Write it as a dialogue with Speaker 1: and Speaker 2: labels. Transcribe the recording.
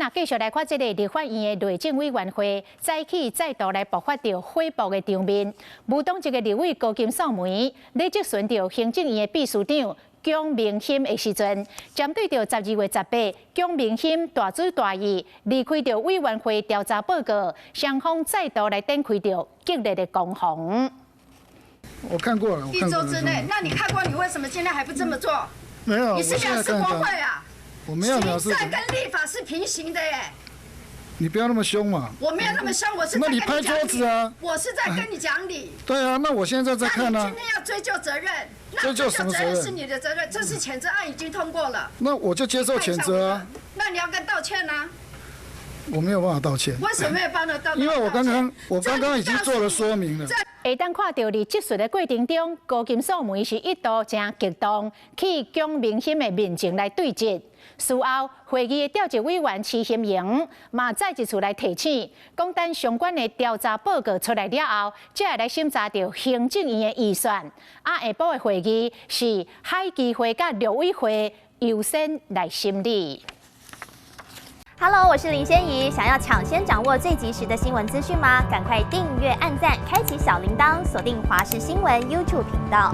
Speaker 1: 咱繼續來看這个立法院的內政委員會，早起再度來爆發著火爆的場面。無黨籍的立委高金素梅咧質詢著行政院的秘書長蔣明欽的時陣，針對著12月18，蔣明欽大主大意離開著委員會調查報告，雙方再度來展開著激烈的攻防。
Speaker 2: 我看過了，
Speaker 3: 一周之內，那你看過，你為什麼今天還不這麼做？
Speaker 2: 沒有，
Speaker 3: 你是藐視國會啊？
Speaker 2: 我沒有藐視。
Speaker 3: 行政跟立法是平行的耶。
Speaker 2: 你不要那麼兇嘛。
Speaker 3: 我沒有那麼兇，我是
Speaker 2: 那你拍桌子啊？
Speaker 3: 我是在跟你講理。
Speaker 2: 對啊，那我現在在看啊。
Speaker 3: 今天要追究責任，
Speaker 2: 追究什麼責任？
Speaker 3: 是你的責任，這是譴責案已經通過了。
Speaker 2: 那我就接受譴責啊。
Speaker 3: 那你要跟道歉呢？
Speaker 2: 我沒有辦法道歉。
Speaker 3: 為什麼沒有辦法道歉？
Speaker 2: 因為我剛剛已經做了說明了。
Speaker 1: 會當看著佇質詢的過程中，高金素梅是一度誠激動，去蔣明欽的面前來對質。事後，會議的召集委員徐欣瑩嘛再一次來提醒，講等相關的調查報告出來了後，才會來審查著行政院的預算。啊，下晡的會議是海基會佮陸委會優先來審理。
Speaker 4: Hello，我是林仙怡。想要搶先掌握最及時的新聞資訊嗎？趕快訂閱、按讚、開啟小鈴鐺，鎖定華視新聞 YouTube 頻道。